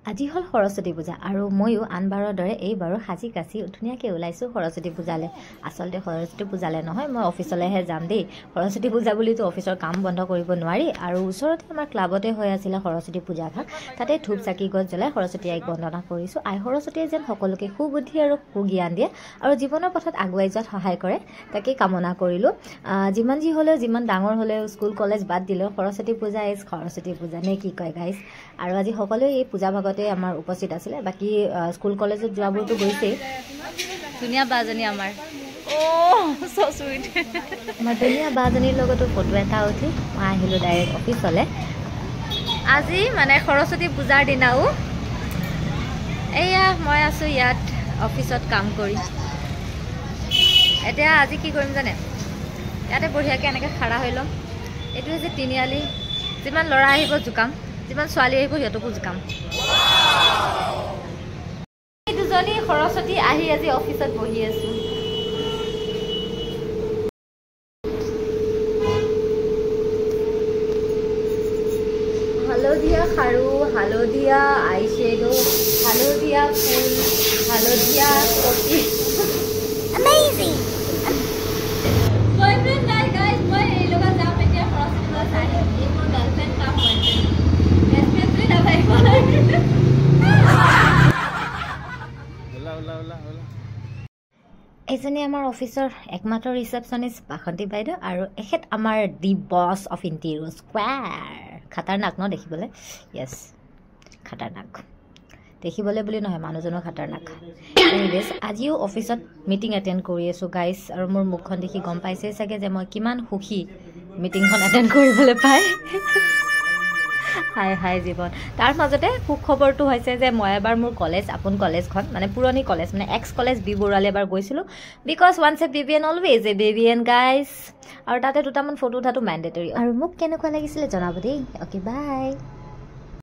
আজি হ'ল সৰস্বতী পূজা আৰু ময়ো আনবাৰৰ দৰে এইবাৰো সাজি কাচি ধুনীয়াকৈ ওলাইছোঁ সৰস্বতী পূজালৈ। আচলতে সৰস্বতী পূজালৈ নহয়, মই অফিচলৈহে যাম দেই। সৰস্বতী পূজা বুলিতো অফিচৰ কাম বন্ধ কৰিব নোৱাৰি। আৰু ওচৰতে আমাৰ ক্লাবতে হৈ আছিলে সৰস্বতী পূজাভাগ, তাতে ধূপ চাকি গছ জ্বলাই সৰস্বতী আইক বন্দনা কৰিছোঁ। আই সৰস্বতীয়ে যেন সকলোকে সুবুদ্ধি আৰু সুজ্ঞান দিয়ে আৰু জীৱনৰ পথত আগুৱাই যোৱাত সহায় কৰে, তাকেই কামনা কৰিলোঁ। যিমান যি হ'লেও, যিমান ডাঙৰ হ'লেও, স্কুল কলেজ বাদ দিলেও সৰস্বতী পূজা is Saraswati পূজা নে কি কয় গাইজ। আৰু আজি সকলোৱে এই পূজা ভাগতে আমাৰ উপস্থিত আছিলে, বাকী স্কুল কলেজত যোৱাবোৰতো গৈছেই। ধুনীয়া বাজনী আমাৰ, আমাৰ ধুনীয়া বাজনীৰ লগতো ফটো এটা উঠি মই আহিলোঁ ডাইৰেক্ট অফিচলৈ। আজি মানে সৰস্বতী পূজাৰ দিনাও এয়া মই আছোঁ ইয়াত অফিচত কাম কৰি। এতিয়া আজি কি কৰিম জানে, ইয়াতে বঢ়িয়াকৈ এনেকৈ খাৰা হৈ ল'ম। এইটো হৈছে তিনিআলি, যিমান ল'ৰা আহিব জোকাম, যিমান ছোৱালী আহিব সিহঁতকো জোকাম। দুজনী সৰস্বতী আহি আজি অফিচত বহি আছো। হালধীয়া খাৰু, হালধীয়া আইশ্বেডো, হালধীয়া ফুল, হালধীয়া কপি। বয়ফ্ৰেণ্ড নাই গাইজ, মই এই লগত যাম এতিয়া সৰস্বতী পূজা চাই। এই মোৰ গাৰ্লফ্ৰেণ্ড কাম বয়ফ্ৰেণ্ড, বেষ্টফ্ৰেণ্ড বুলি নাভাবিব। এইজনী আমাৰ অফিচৰ একমাত্ৰ ৰিচেপশ্যনিষ্ট বাসন্তী বাইদেউ, আৰু এখেত আমাৰ the boss of interior square. খাতাৰনাক ন দেখিবলৈ? য়েছ, খাতাৰনাক দেখিবলৈ বুলি নহয়, মানুহজনো খাতাৰনাক। এনিৱেজ, আজিও অফিচত মিটিং এটেণ্ড কৰি আছোঁ গাইজ, আৰু মোৰ মুখখন দেখি গম পাইছেই চাগে যে মই কিমান সুখী মিটিংখন এটেণ্ড কৰিবলৈ পাই। হাই হাই জীৱন। তাৰ মাজতে সুখবৰটো হৈছে যে মই এবাৰ মোৰ কলেজ, আপোন কলেজখন, মানে পুৰণি কলেজ, মানে এক্স কলেজ বি বৰুৱালৈ এবাৰ গৈছিলোঁ। Because once a BBN always a BBN guys. আৰু তাতে দুটামান ফটো উঠাটো মেণ্ডেটৰী। আৰু মোক কেনেকুৱা লাগিছিলে জনাব দেই। Okay, bye.